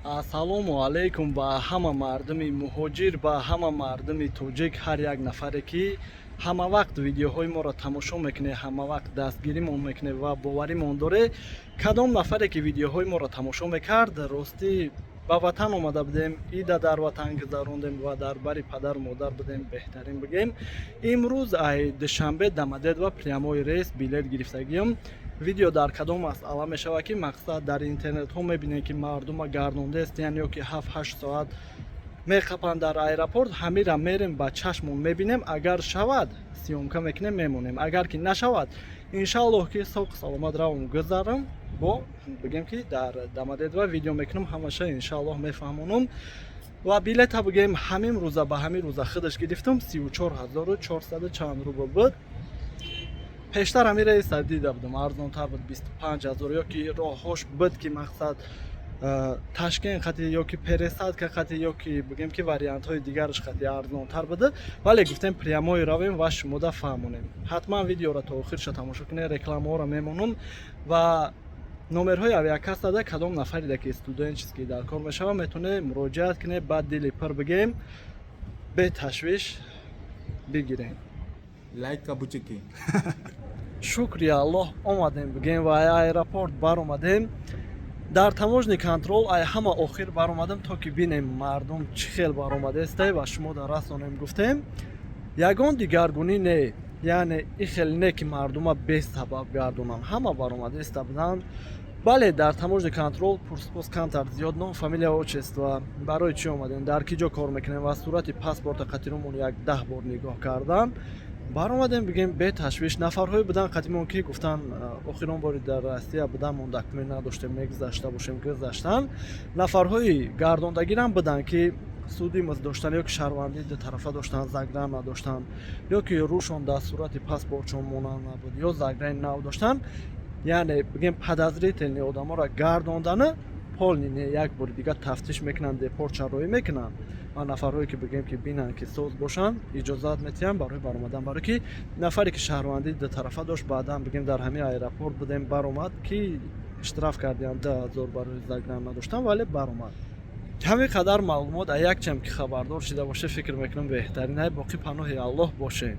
Ассалому алайкум ба ҳама мардуми муҳоҷир, ба ҳама мардуми тоҷик, ҳар як нафаре, ки ҳама вақт видеоҳои моро тамошо мекунед, ҳама вақт дастгиримон мекунед ва боваримон доред. Кадом нафаре, ки видеоҳои моро тамошо мекард, ростӣ, ба ватан омада будем, ида дар ватан гузарондем ва дар бари падару модар будем. Беҳтарин бигем, имрӯз ай Душанбе Домодедово прямой рейс билет гирифтагиём. Видео дар кадом масъала мешавад, ки мақсад дар интернетҳо мебинем, ки мардума гардондаестиян ё ки 7-8 соат меқапанд дар аэропорт. Ҳамира мерем, ба чашмон мебинем. Агар шавад, съёмка мекунем, мемонем, агар ки нашавад, иншааллоҳ, ки соқу саломат равом, гузарам, бо бигем, ки дар Домодедово видео мекунам, ҳамаша иншааллоҳ мефаҳмонам. Ва билета, бигем, ҳамин рӯза ба ҳамин рӯза худаш гирифтам, 34 400 чанд рубл буд. Пештар ҳамин рейса дида будам, арзонтар буд, 25 000, ё ки роҳҳош буд, ки мақсад Ташкент қати ё ки пересадка қати, ё ки бигем, ки вариантҳои дигараш қати арзонтар буда, вале гуфтем, прямой равем ва шумода фаҳмонем. Ҳатман видеоро то охирша тамошо кунед, рекламаҳоро мемонам ва номерҳои авиакассада. Кадом нафарида, ки студенческий дар кор мешавад, метавонед муроҷиат кунед, баъд дили пур, бигем, беташвиш бигирем. Лайка бучики. Шукри Аллоҳ, омадем, бигем, ва аэропорт баромадем. Дар таможенный контроль ай ҳама охир баромадем, то ки бинем, мардум чӣ хел баромадесте ва шумо дар расонем. Гуфтем, ягон дигаргунӣ не, яъне и хел не, ки мардума бесабаб гардонанд. Ҳама баромадеста буданд. Бале, дар таможенный контроль пурсупос камтар зиёд: ном, фамилия, отчество, барои чӣ омадем, дар ки ҷо кор мекунем ва сурати паспорта қатирумон як 10 бор нигоҳ кардан. Баромадем, бигем, беташвиш. Нафарҳое буданд қатимон, ки гуфтанд, охирон бори дар Россия будам, он документ надоштем, мегузашта бошем. Гузаштанд. Нафарҳои гардондагирам буданд, ки судимость доштанд ё ки шаҳрвандии дутарафа доштанд, загран надоштанд, ё ки рӯшон дар сурати паспортшон монанд набуд, ё заграни нав доштанд. Яъне, бигем, подозрительный одаморо гардондана полный не, як бори дигар тафтиш мекунанд, депорт шароӣ мекунанд ва нафарҳое, ки, бигем, ки бинанд, ки соз бошанд, иҷозат метиҳанд барои баромадан. Барое ки нафаре, ки шаҳрвандии дутарафа дошт, баъдан, бигем, дар ҳамин аэропорт будем, баромад, ки штраф кардиам 2000 барои загран надоштан, вале баромад. Ҳамин қадар маълумот, а якчам ки хабардор шида боше, фикр мекунам, беҳтарин. Ай боқӣ паноҳи Аллоҳ бошед.